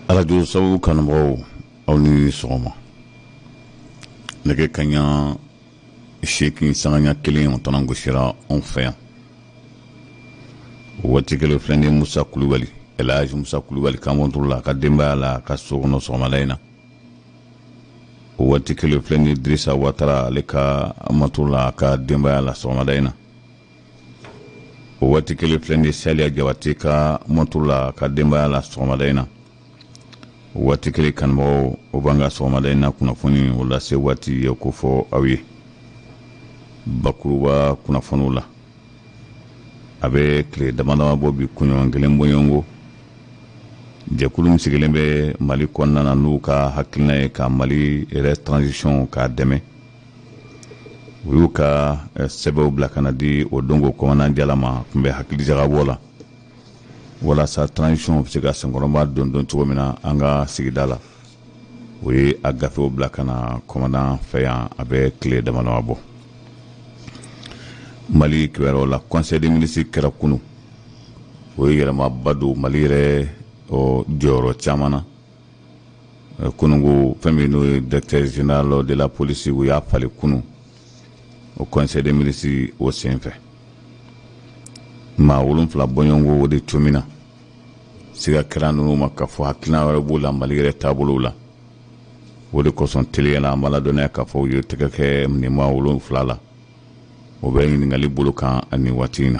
Arajo sababu kanubagaw, aw ni sɔgɔma. Nɛgɛ kaɲa 8 sanga 1, o tana gosira anw fɛ yan. O waati kelen filɛ ni Musa Kulubali, Elhaji Musa Kulubali ka monturu la, a ka denbaya la, a ka so kɔnɔ sɔgɔmada in na. O waati kelen filɛ ni Dirisa Watara, ale ka monturu la, a ka denbaya la sɔgɔmada in na. O waati kelen filɛ ni Saliya Jabate ka monturu la, a ka denbaya la sɔgɔmada in na. O waati kelen, kanubagaw, o b'an ka sɔgɔmada in na kunnafoni o lase waati ye ko fɔ aw ye bakuruba kunnafoniw la. A bɛ tile dama dama bɔ bi, kunɲɔgɔn kelen bɔɲɔgɔnko, jɛkulu min sigilen bɛ Mali kɔnɔna na, n'u ka hakilina ye ka Mali yɛrɛ transition k'a dɛmɛ, u y'u ka sɛbɛnw bila ka na di o don ko commandant Jala ma. Tun bɛ hakilijagabɔ la walasa transition bɛ se ka senkɔrɔba don don cogo min na an ka sigida la. O ye a gafew bila ka na commandant fɛ yan, a bɛ tile dama dama bɔ. Mali kibaruyaw la, conseil des ministres kɛra kunu. O ye yɛlɛmaba don Mali yɛrɛ jɔyɔrɔ caman na. Kununko, fɛn min n'o ye directeur général de la police, u y'a falen kunu o conseil des ministres o senfɛ. Maa 7 bɔɲɔgɔnko, o de cogo min na siga kɛra ninnu ma k'a fɔ hakilina wɛrɛ b'u la Mali yɛrɛ taabolo la. O de kosɔn, teliya la, an b'a ladɔnniya k'a fɔ u ye tɛgɛ kɛ nin maa 7 la. O bɛ ɲininkali bolo kan nin waati in na.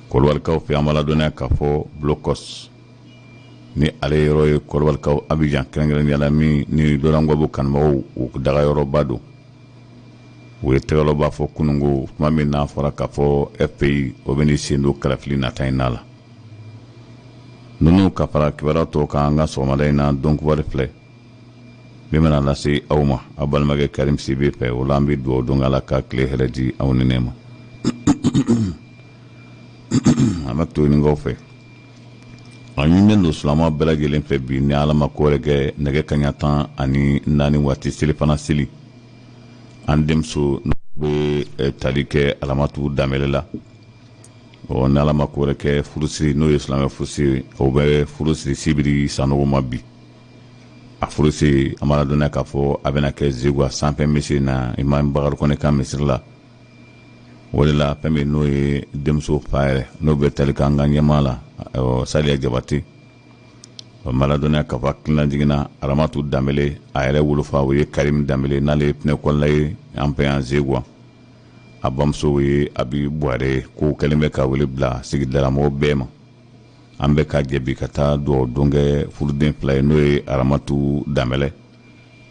Kɔdiwarikaw fɛ, an b'a ladɔnniya k'a fɔ Blocos ni ale yɔrɔ ye Kɔdiwarikaw Abijan kɛrɛnkɛrɛnnenya la, min ni Laurent Gbagbo kanubagaw u dagayɔrɔba don, u ye tɛgɛlɔba fɔ kununko, tuma min n'a fɔra k'a fɔ FPI o bɛ n'i sen don kalafili nata in na la. Ninnu ka fara kibaruya tɔw kan an ka sɔgɔmada in na, don kibaru filɛ min bɛna lase aw ma aw balimakɛ Karim Sibe fɛ. O la, an bɛ dugawu don Ala ka tile hɛrɛ di aw ni ne ma. An bɛ to ɲinikaw fɛ. A ɲininen don silamɛ bɛɛ lajɛlen fɛ bi, ni Ala ma ko wɛrɛ kɛ, nɛgɛ kaɲa 14 waati, selifana seli, an denmuso bɛ tali kɛ Aramatu Danbɛlɛ la. Ɔ ni Ala ma ko wɛrɛ kɛ, furusiri, n'o ye silamɛ furusiri, o bɛ furusiri sibiri sanogo ma bi. A furusiri, an b'a ladɔnniya k'a fɔ a bɛna kɛ Zeguwa sanfɛ misiri na, Imam Bakari Kɔnɛ ka misiri la. O de la, fɛn min n'o ye denmuso fa yɛrɛ, n'o bɛ tali kɛ an ka ɲɛmaa la, Saliya Jabate, o b'a ladɔnniya k'a fɔ hakilina jiginna Aramatu Danbɛlɛ, a yɛrɛ wolofa o ye Karim Danbɛlɛ, n'ale ye pneu kɔlila ye an fɛ yan Zeguwa. A bamuso ye Abi Buware ye. Ko kɛlen bɛ ka wele bila sigidalamɔgɔw bɛɛ ma, an bɛ ka jɛ bi ka taa dugawu don kɛ furuden fila ye, n'o ye Aramatu Danbɛlɛ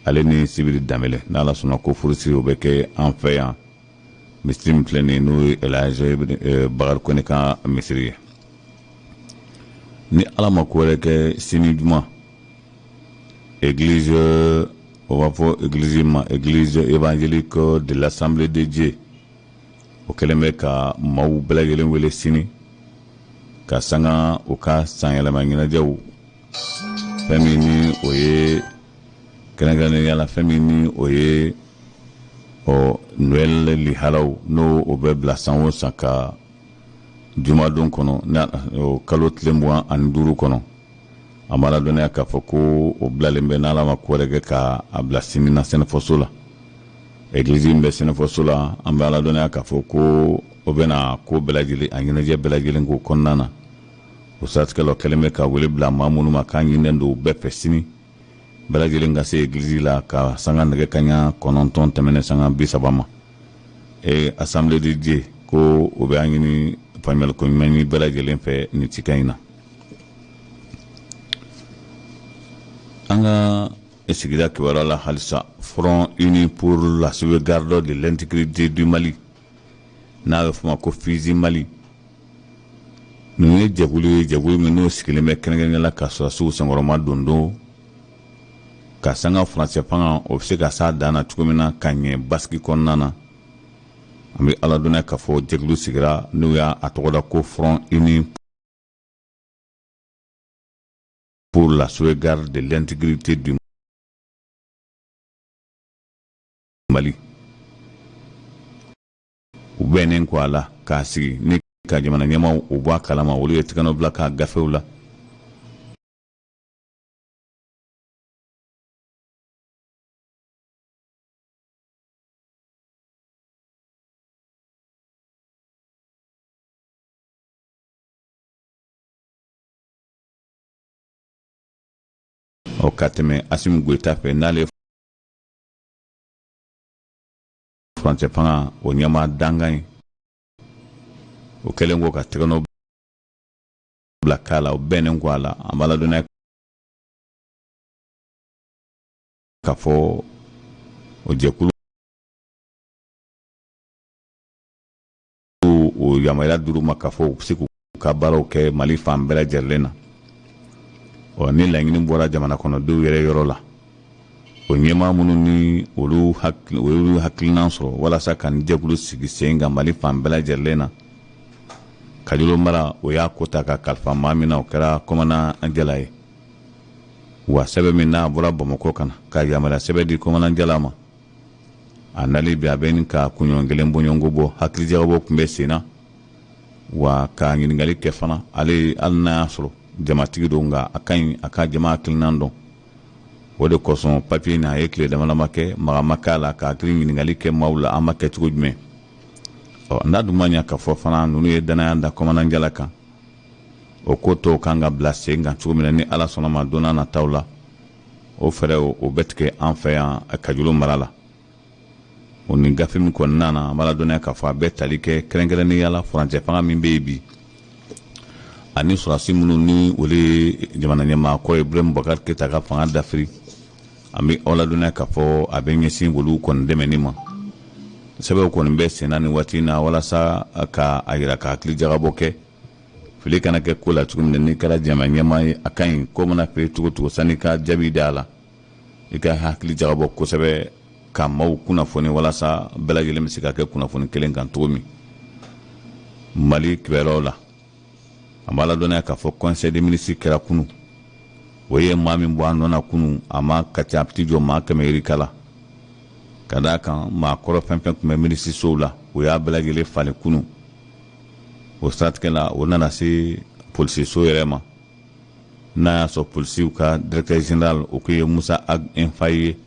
ale ni Sibiri Danbɛlɛ. N'Ala sɔnna ko furusiri o bɛ kɛ an fɛ yan misiri min filɛ nin ye, n'o ye Elhaji Bakari Kɔnɛ ka misiri ye. Ni Ala ma ko wɛrɛ kɛ, sini juma, église, o b'a fɔ église ma Église évangélique de l'Assemblée de Dieu, o kɛlen bɛ ka maaw bɛɛ lajɛlen wele sini ka sanga u ka sanyɛlɛma ɲɛnajɛw. Fɛn min ni o ye kɛrɛnkɛrɛnnenya la, fɛn min ni o ye ɔ Noël lihalaw, n'o o bɛ bila san o san ka jumadon kɔnɔ, kalo tile 25 kɔnɔ, an b'a ladɔnniya k'a fɔ ko o bilalen bɛ, n'Ala ma ko wɛrɛ kɛ, ka a bila sini na Sɛnɛfɔso la, egilizi min bɛ Sɛnɛfɔso la. An bɛ ladɔnniya k'a fɔ ko o bɛna ko bɛɛ lajɛlen, a ɲɛnajɛ bɛɛ lajɛlen k'o kɔnɔna na. O siratigɛ la, kɛlen bɛ ka wele bila maa minnu ma, k'an ɲininen don u bɛɛ fɛ sini, bɛɛ lajɛlen ka se egilizi la ka sanga nɛgɛ kaɲa 9 tɛmɛnen sanga 30 ma. E Assemblée de Dieu ko o bɛ an ɲini faamuyali ko ɲuman ɲini bɛɛ lajɛlen fɛ nin cikan in na. An ka sigida kibaruya la halisa, Front uni pour la sauvegarde de l'intégrité du Mali, n'a bɛ f'o ma ko FUSI Mali, ninnu ye jɛkulu ye, jɛkulu min n'o sigilen bɛ kɛrɛnkɛrɛnnenya la ka sɔrɔdasiw senkɔrɔma don don ka sanga furancɛ fanga o bɛ se ka s'a dan na cogo min na ka ɲɛ basigi kɔnɔna na. An bɛ ala dɔnniya k'a fɔ jɛkulu sigira, n'u y'a tɔgɔ da ko Front uni pour la sauvegarde de l'intégrité du Mali. U bɛnnen kɔ a la k'a sigi ni ka jamana ɲɛmaaw o bɔ a kalama, olu ye tɛgɛnɔ bila k'a gafew la. Ɔ ka tɛmɛ Asimi Goyita fɛ, n'ale furancɛ fanga o ɲɛmaa dankan ye. O kɛlen kɔ ka tɛgɛnɔ bila k'a la, o bɛnnen kɔ a la, an b'a ladɔnniya k'a fɔ o jɛkulu o yamaruya dir'u ma k'a fɔ u bɛ se k'u ka baaraw kɛ Mali fan bɛɛ lajɛlen na. Ɔ ni laɲini bɔra jamana kɔnɔdenw yɛrɛ yɔrɔ la, o ɲɛmaa minnu ni olu hakilinan sɔrɔ walasa ka nin jɛkulu sigi sen kan Mali fan bɛɛ lajɛlen na, Kajolo mara o y'a ko ta ka kalifa maa min na, o kɛra Kɔmanan Jala ye. Wa sɛbɛn min n'a bɔra Bamakɔ ka na ka yamaruya sɛbɛn di Kɔmanan Jala ma, a nali bi a bɛ nin ka kunɲɔgɔn kelen bɔɲɔgɔnko bɔ. Hakilijagabɔ tun bɛ sen na wa ka ɲininkali kɛ fana. Ale, hali n'a y'a sɔrɔ jamatigi don, nka a ka ɲi a ka jama hakilinan dɔn. O de kosɔn papiye in, a ye tile damadama kɛ maga ma k'a la, ka hakili ɲininkali kɛ maaw la, an ma kɛ cogo jumɛn. Ɔ n'a dun ma ɲɛ k'a fɔ fana ninnu ye danaya da Kɔmanan Jala kan, o ko tɔw kan ka bila sen kan cogo min na, ni Ala sɔnna ma, don n'a nataw la, o fɛɛrɛw o bɛ tigɛ an fɛ yan Kajolo mara la. O nin gafe min kɔni nana, an b'a ladɔnniya k'a fɔ a bɛ tali kɛ kɛrɛnkɛrɛnnenya la furancɛ fanga min bɛ yen bi, ani sɔrɔdasi minnu ni olu ye jamana ɲɛmaa kɔrɔ Ibrahim Boubacar Keita ka fanga dafiri. An bɛ aw ladɔnniya k'a fɔ a bɛ ɲɛsin olu kɔni dɛmɛni ma. Sɛbɛnw kɔni bɛ senna nin waati in na walasa ka a yira ka hakili jagabɔ kɛ, fili kana kɛ ko la cogo min na. N'i kɛra jama ɲɛmaa ye, a ka ɲi ko mana fili cogo cogo, sanni ka jaabi da a la, i ka hakili jagabɔ kosɛbɛ ka maaw kunnafoni, walasa bɛɛ lajɛlen bɛ se ka kɛ kunnafoni kelen kan cogo min. Mali kibaruyaw la, an b'a ladɔnniya k'a fɔ conseil des ministres kɛra kunu. O ye maa min bɔ a nɔ na kunu, a ma ka ca, a tɛ jɔ maa 100 yirika la, ka d'a kan maa kɔrɔ fɛn fɛn tun bɛ minisirisow la, o y'a bɛɛ lajɛlen falen kunu. O siratigɛ la, o nana se polisiso yɛrɛ ma. N'a y'a sɔrɔ polisiw ka directeur général, o kun ye Musa Ag Infaye ye,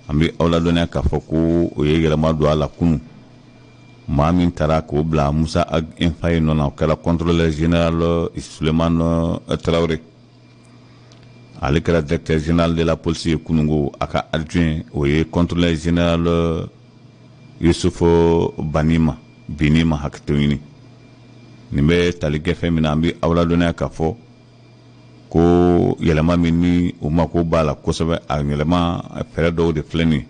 an bɛ aw ladɔnniya k'a fɔ ko o ye yɛlɛma don a la kunu. Maa min taara k'o bila Musa Ag Infaye nɔ na, o kɛra contrôleur général Sulemani Tarawele. Ale kɛra directeur général de la police ye kunungo. A ka adjoint, o ye contrôleur général Yusuf Banima Binima. Hakɛto ɲini, nin bɛ tali kɛ fɛn min na, an bɛ aw ladɔnniya k'a fɔ ko yɛlɛma min ni u mako b'a la kosɛbɛ, a yɛlɛma fɛɛrɛ dɔw de filɛ nin ye.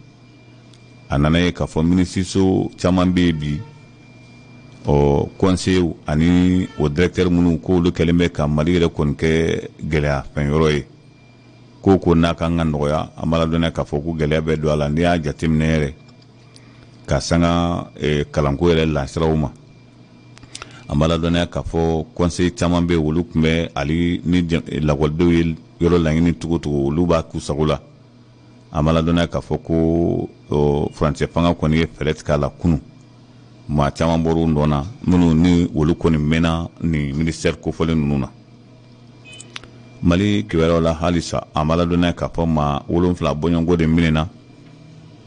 A nana ye k'a fɔ minisiriso caman bɛ yen bi, ɔ conseillers ani o directeur minnu k'olu kɛlen bɛ ka Mali yɛrɛ kɔni kɛ gɛlɛya fɛn yɔrɔ ye. Ko ko n'a kan ka nɔgɔya, an b'a ladɔnniya k'a fɔ ko gɛlɛya bɛ don a la. N'i y'a jateminɛ yɛrɛ ka sanga kalanko yɛrɛ lansiraw ma, an b'a ladɔnniya k'a fɔ conseil caman bɛ yen, olu tun bɛ hali ni lakɔlidenw ye yɔrɔ laɲini cogo cogo, olu b'a k'u sago la. An b'a ladɔnniya k'a fɔ ko furancɛ fanga kɔni ye fɛɛrɛ tigɛ a la kunun. Maa caman bɔr'u nɔ na, minnu ni olu kɔni mɛnna nin ministère kofɔlen ninnu na. Mali kibaruyaw la halisa, an b'a ladɔnniya k'a fɔ maa 7 bɔɲɔgɔnko de minɛna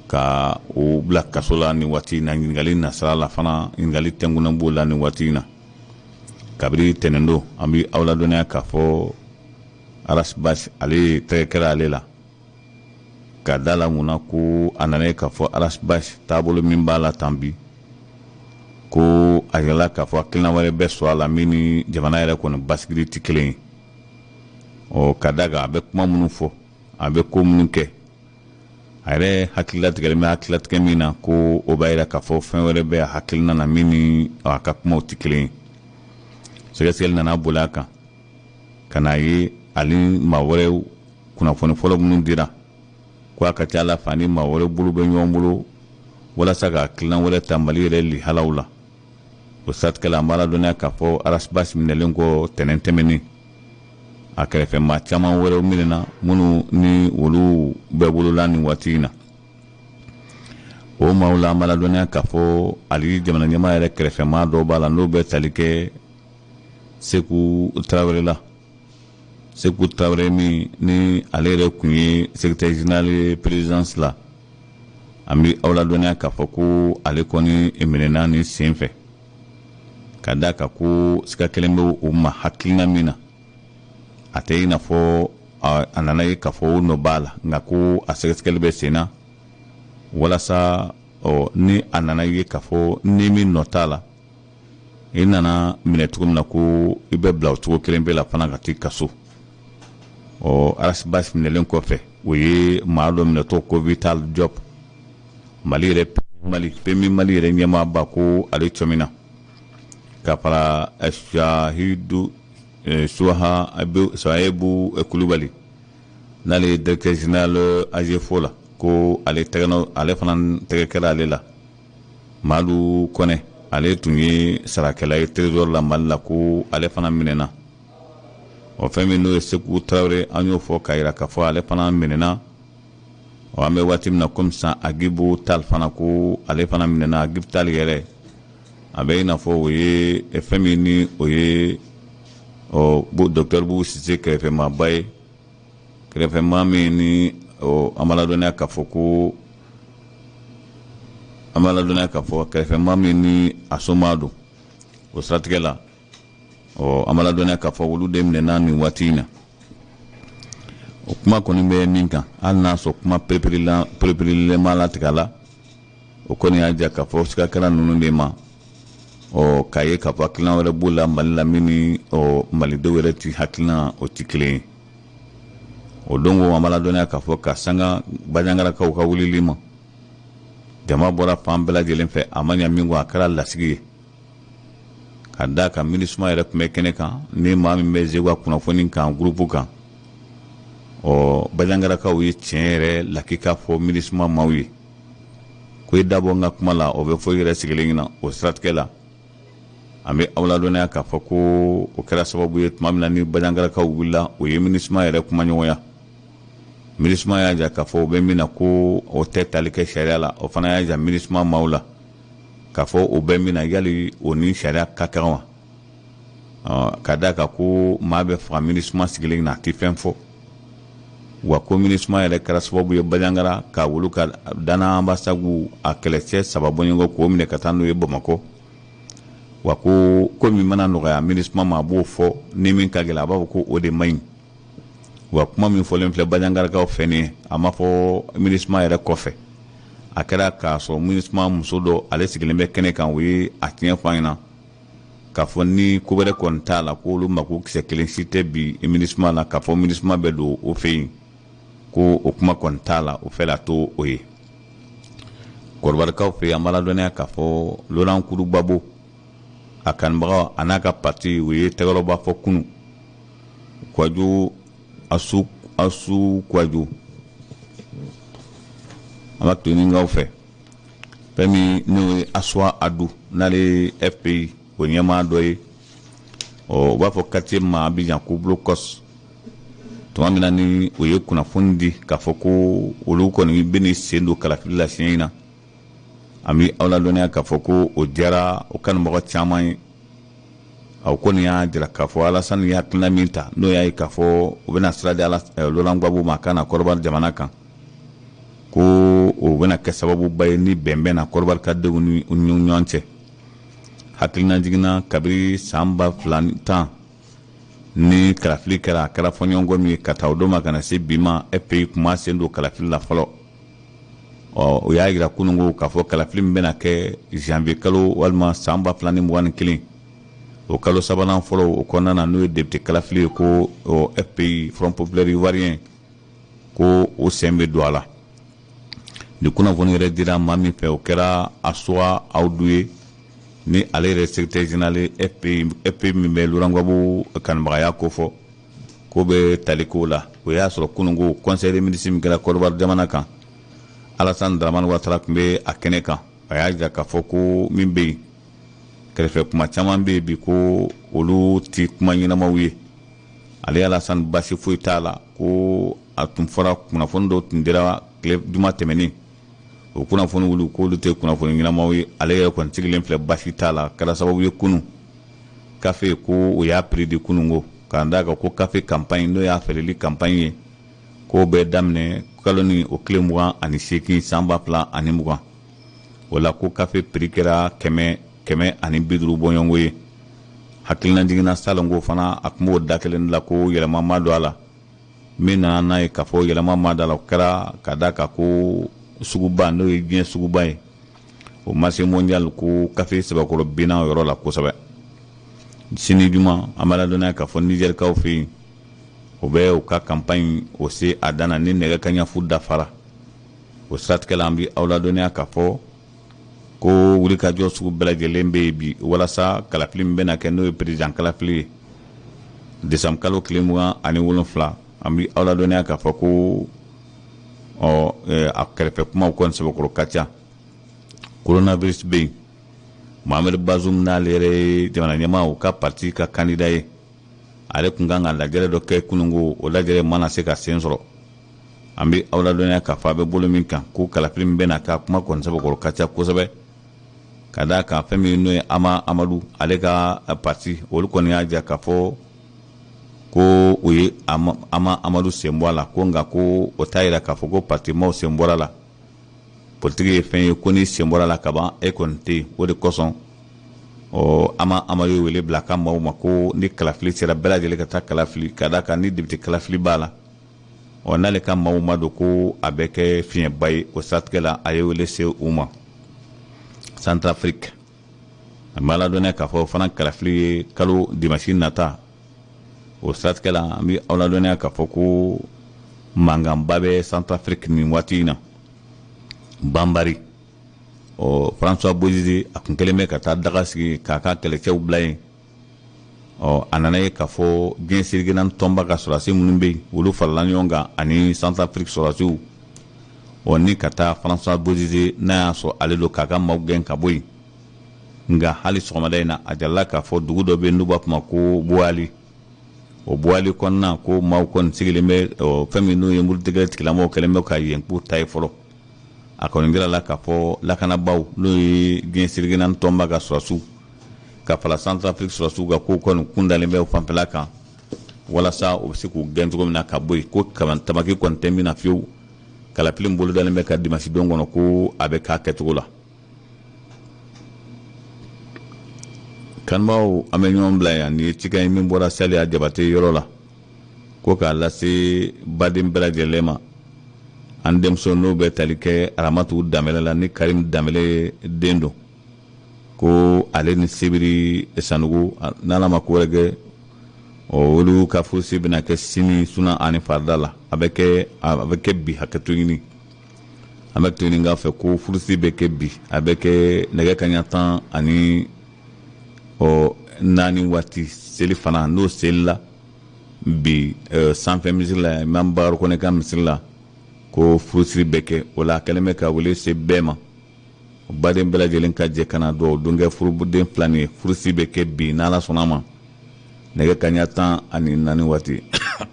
ka u bila kaso la nin waati in na. Ɲininkali nasira la fana, ɲininkali tɛnkunnen b'o la nin waati in na kabiri tɛnɛndon. An bɛ aw ladɔnniya k'a fɔ Ras Bath, ale tɛgɛ kɛra ale la ka da la mun na, ko a nana ye k'a fɔ Ras Bath taabolo min b'a la tan bi, ko a yirala k'a fɔ hakilina wɛrɛ bɛ sɔrɔ a la min ni jamana yɛrɛ kɔni basigili tɛ kelen ye. Ɔ ka da kan a bɛ kuma minnu fɔ, a bɛ ko minnu kɛ, a yɛrɛ hakililatigɛlen bɛ hakililatigɛ min na, ko o b'a yira k'a fɔ fɛn wɛrɛ bɛ a hakilina na min ni a ka kumaw tɛ kelen ye. Sɛgɛsɛgɛli nana boli a kan ka n'a ye ani maa wɛrɛw, kunnafoni fɔlɔ minnu dira ko a ka ca la fɛ ni maa wɛrɛ bolo bɛ ɲɔgɔn bolo walasa ka hakilina wɛrɛ ta Mali yɛrɛ lihalaw la. O siratigɛ la, an b'a ladɔnniya k'a fɔ Ras Bath minɛlen kɔ tɛnɛn tɛmɛnen, a kɛrɛfɛ maa caman wɛrɛw minɛna minnu ni olu bɛɛ bolola nin waati in na. O maaw la, an b'a ladɔnniya k'a fɔ hali jamana ɲɛmaa yɛrɛ kɛrɛfɛ maa dɔw b'a la, n'o bɛ tali kɛ Seku Tarawele la. Seku Tarawele min ni ale yɛrɛ tun ye secrétaire général ye présidence la, an bɛ aw ladɔnniya k'a fɔ ko ale kɔni minɛna nin sen fɛ, ka d'a kan ko siga kelen bɛ o ma hakilina min na, a tɛ i n'a fɔ a nana ye k'a fɔ o nɔ b'a la, nka ko a sɛgɛsɛgɛli bɛ sen na walasa ɔ ni a nana ye k'a fɔ ni min nɔ t'a la, i nana minɛ cogo min na, ko i bɛ bila o cogo kelen bɛɛ la fana ka t'i kaso. Ɔ Ras Bath minɛlen kɔfɛ, o ye maa dɔ minɛtɔ ko Vital Diop, Mali yɛrɛ, Mali PMU Mali yɛrɛ ɲɛmaaba, ko ale cɔmina ka fara Sahidu Suha Sahibu Kulubali, n'ale ye directeur général AGEFAU la, ko ale tɛgɛ, ale fana tɛgɛ kɛra ale la. Madu Kɔnɛ, ale tun ye sarakɛla ye trésor la Mali la, ko ale fana minɛna. O fɛn min n'o ye Seku Tarawele, an y'o fɔ k'a jira k'a fɔ ale fana minɛna. Ɔ an bɛ waati min na komi sisan, Agibu Tal fana, ko ale fana minɛna. Agibu Tal yɛrɛ, a bɛ i n'a fɔ o ye fɛn min ni o ye ɔ docteur Bubu Sise kɛrɛfɛmaaba ye, kɛrɛfɛmaa min ni ɔ an b'a ladɔnniya k'a fɔ ko an b'a ladɔnniya k'a fɔ kɛrɛfɛmaa min ni a somaa don. O siratigɛ la, ɔ an b'a ladɔnniya k'a fɔ olu de minɛna nin waati in na. O kuma kɔni bɛ min kan, hali n'a sɔrɔ kuma pereperelen ma latigɛ a la, o kɔni y'a jira k'a fɔ siga kɛra ninnu de ma. Ɔ k'a ye k'a fɔ hakilina wɛrɛ b'u la Mali la min ni ɔ malidenw yɛrɛ ti hakilina o ti kelen ye. O don ko an b'a ladɔnniya k'a fɔ ka sanga Bajangarakaw ka wulili ma, jama bɔra fan bɛɛ lajɛlen fɛ. A ma ɲa min kɔ, a kɛra lasigi ye ka da kan MINUSMA yɛrɛ tun bɛ kɛnɛ kan. Ni maa min bɛ Zeguwa kunnafoni kan groupe kan, ɔ Bajangarakaw ye tiɲɛ yɛrɛ lakika fɔ MINUSMA maaw ye ko i dabɔ n ka kuma la, o bɛ fɔ i yɛrɛ sigilen ɲɛna. O siratigɛ la, an bɛ aw ladɔnniya k'a fɔ ko o kɛra sababu ye, tuma min na ni Bajangarakaw wulila, o ye MINUSMA yɛrɛ kumaɲɔgɔnya. MINUSMA y'a jira k'a fɔ o bɛ min na, ko o tɛ tali kɛ sariya la. O fana y'a jira MINUSMA maaw la k'a fɔ o bɛ min na, yali o ni sariya ka kan wa? Ka d'a kan ko maa bɛ faga MINUSMA sigilen na, a tɛ fɛn fɔ wa. Ko MINUSMA yɛrɛ kɛra sababu ye Banjagara ka wulu ka Dana Ambasagu a kɛlɛcɛ saba bɔɲɔgɔn k'o minɛ ka taa n'o ye Bamakɔ wa. Ko ko min mana nɔgɔya MINUSMA ma, a b'o fɔ, ni min ka gɛlɛn, a b'a fɔ ko o de man ɲi wa. Kuma min fɔlen filɛ Banjangarakaw fɛ nin ye, a ma fɔ MINUSMA yɛrɛ kɔfɛ, a kɛra k'a sɔrɔ MINUSMA muso dɔ, ale sigilen bɛ kɛnɛ kan. O ye a tiɲɛ fɔ an ɲɛna k'a fɔ ni ko wɛrɛ kɔni t'a la, ko olu mako kisɛ kelen si tɛ bi MINUSMA la, k'a fɔ MINUSMA bɛ don o fɛ yen, ko o kuma kɔni t'a la, o fɛ la to o ye. Kɔdiwarikaw fɛ yen, an b'a ladɔnniya k'a fɔ Laurent Kuru Gbagbo a kanubagaw a n'a ka parti, u ye tɛgɛrɛba fɔ kunun. Kwadwo Asu, Asu Kwadwo, an b'a toninkaw fɛ, fɛn min n'o ye Asuwa Adu, n'ale ye FPI o ɲɛmaa dɔ ye, ɔ u b'a fɔ quartier ma Abidjan ko Blocos. Tuma min na ni o ye kunnafoni di k'a fɔ ko olu kɔni bɛ ni sen don kalafili la siɲɛ in na, an bɛ aw ladɔnniya k'a fɔ ko o diyara o kanubagaw caman ye. Aw kɔni y'a jira k'a fɔ Alasani ye hakilina min ta, n'o y'a ye k'a fɔ u bɛna sira di Laurent Gbagbo ma ka na Kɔdiwari jamana kan, ko o bɛna kɛ sababuba ye ni bɛn bɛ na Kɔdiwari ka denw ni ɲɔgɔn cɛ. Hakilina jiginna kabiri san 2010 ni kalafili kɛra, a kɛra fɔɲɔgɔnkɔ min ye ka taa o don ma ka na se bi ma, FPI tun ma sen don kalafili la fɔlɔ. Ɔ o y'a jira kununko k'a fɔ kalafili min bɛna kɛ janvier kalo walima san 2021, o kalo sabanan fɔlɔ o kɔnɔna na, n'o ye député kalafili ye, ko FPI, Front populaire ivoirien, ko o sen bɛ don a la. Nin kunnafoni yɛrɛ dira maa min fɛ, o kɛra Asuwa Awudu ye, ni ale yɛrɛ secrétaire général FPI, FPI min bɛ Laurent Gbagbo kanubagaya ko fɔ ko bɛ tali ko la. O y'a sɔrɔ kununko conseil des ministres min kɛra Kɔdiwari jamana kan, Alassane Dramane Ouattara tun bɛ a kɛnɛ kan. A y'a jira k'a fɔ ko min bɛ yen, kɛrɛfɛ kuma caman bɛ yen bi, ko olu ti kuma ɲɛnamaw ye. Ale Alassane, basi foyi t'a la, ko a tun fɔra kunnafoni dɔw tun dira tile juma tɛmɛnen, o kunnafoni wulu k'olu tɛ kunnafoni ɲɛnamaw ye. Ale yɛrɛ kɔni sigilen filɛ, basi t'a la. Kɛra sababu ye kunun kafe ko o y'a prix di kununko, k'a d'a kan ko kafe campagne, n'o y'a feereli campagne ye, k'o bɛ daminɛ kalo ni o tile 28 san 2020. O la ko kafe prix kɛra 150 bɔɲɔgɔnko ye. Hakilina jiginna salon ko fana a tun b'o da kelen la, ko yɛlɛma ma don a la. Min nana n'a ye k'a fɔ yɛlɛma ma da la, o kɛra ka da kan ko suguba, n'o ye diɲɛ suguba ye, o marché mondial, ko kafe sɛbɛkɔrɔ binna o yɔrɔ la kosɛbɛ. Sini juma, an b'a ladɔnniya k'a fɔ Nizɛrikaw fɛ yen, o bɛ u ka campagne o se a dan na ni nɛgɛ kaɲa fu dafara. O siratigɛ la, an bɛ aw ladɔnniya k'a fɔ ko wulikajɔ sugu bɛɛ lajɛlen bɛ yen bi walasa kalafili min bɛna kɛ, n'o ye président kalafili ye décembre kalo tile 27, an bɛ aw ladɔnniya k'a fɔ ko ɔ a kɛrɛfɛ kumaw kɔni sɛbɛkɔrɔ ka ca. Coronavirus bɛ yen. Mohamed Bazoum, n'ale yɛrɛ ye jamana ɲɛmaa, u ka parti ka candidat ye, ale tun kan ka lajɛrɛ dɔ kɛ kununko, o lajɛrɛ mana se ka sen sɔrɔ. An bɛ aw ladɔnniya k'a fɔ a bɛ bolo min kan, ko kalafili min bɛna kɛ, kuma kɔni sɛbɛkɔrɔ ka ca kosɛbɛ, ka d'a kan fɛn min n'o ye Ama Amadu, ale ka parti, olu kɔni y'a jira k'a fɔ ko o ye Ama Amadu sen bɔ a la, ko nka ko o t'a yira k'a fɔ ko parti maaw sen bɔra la. Politiki ye fɛn ye ko n'i sen bɔra la kaban, e kɔni tɛ yen. O de kosɔn, ɔ Ama Amadu ye wele bila a ka maaw ma ko ni kalafili sera, bɛɛ lajɛlen ka taa kalafili, ka d'a kan ni député kalafili b'a la, ɔ n'ale ka maaw ma don, ko a bɛ kɛ fiɲɛba ye. O siratigɛ la, a ye wele se u ma. Centrafrique, an b'a ladɔnniya k'a fɔ o fana kalafili ye kalo dimanche nata. O siratigɛ la, an bɛ aw ladɔnniya k'a fɔ ko mankanba bɛ Centrafrique nin waati in na, Banbari. Ɔ François Bozizé, a kun kɛlen bɛ ka taa daga sigi k'a ka kɛlɛcɛw bila yen. Ɔ a nana ye k'a fɔ diɲɛ seleke naani tɔnba ka sɔrɔdasi minnu bɛ yen, olu farala ɲɔgɔn kan ani Centrafrique sɔrɔdasiw, ɔ ni ka taa François Bozizé, n'a y'a sɔrɔ ale don, k'a ka maaw gɛn ka bɔ yen. Nka hali sɔgɔmada in na, a jirala k'a fɔ dugu dɔ bɛ yen n'u b'a fɔ ma ko Boali. O Boali kɔnɔna, ko maaw kɔni sigilen bɛ, fɛn min n'o ye murutigɛ tigilamɔgɔw kɛlen bɛ ka yen k'u ta ye fɔlɔ. A kɔni jirala k'a fɔ lakanabaaw, n'o ye diɲɛ seleke naani tɔnba ka sɔrɔdasiw ka fara Centrafrique sɔrɔdasiw kan, k'u kɔni kun dalen bɛ o fanfɛla kan walasa u bɛ se k'u gɛn cogo min na ka bɔ yen, ko tamaki kɔni tɛ min na fiyewu. Kalafili min bolodalen bɛ ka dimanche don kɔnɔ, ko a bɛ k'a kɛcogo la. Kanubaaw, an bɛ ɲɔgɔn bila yan. Nin ye cikan ye min bɔra Saliya Jabate yɔrɔ la, ko k'a lase baden bɛɛ lajɛlen ma. An denmuso, n'o bɛ tali kɛ Aramatu Danbɛlɛ la, ni Karim Danbɛlɛ den don, ko ale ni Sibiri Sanogo, n'Ala ma ko wɛrɛ kɛ, olu ka furusi bɛna kɛ sini suna ani farida la. A bɛ kɛ bi, hakɛto ɲini, an bɛ to ɲini fɛ ko furusi bɛ kɛ bi, a bɛ kɛ nɛgɛ kaɲa tan ani ɔ naani waati. Seli fana, n'o selila bi sanfɛ misiri la, Imam Bakari Kɔnɛ ka misiri la, ko furusiri bɛ kɛ. O la, a kɛlen bɛ ka wele se bɛɛ ma, baden bɛɛ lajɛlen ka jɛ ka na dugawu don kɛ furuden fila nin ye. Furusi bɛ kɛ bi, n'Ala sɔnna ma, nɛgɛ kaɲa 14 waati.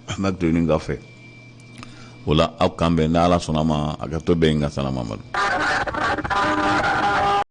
An bɛ to ɲini fɛ o la, aw kan bɛn, n'Ala sɔnna ma. A ka to bɛn ka sana Mamadu.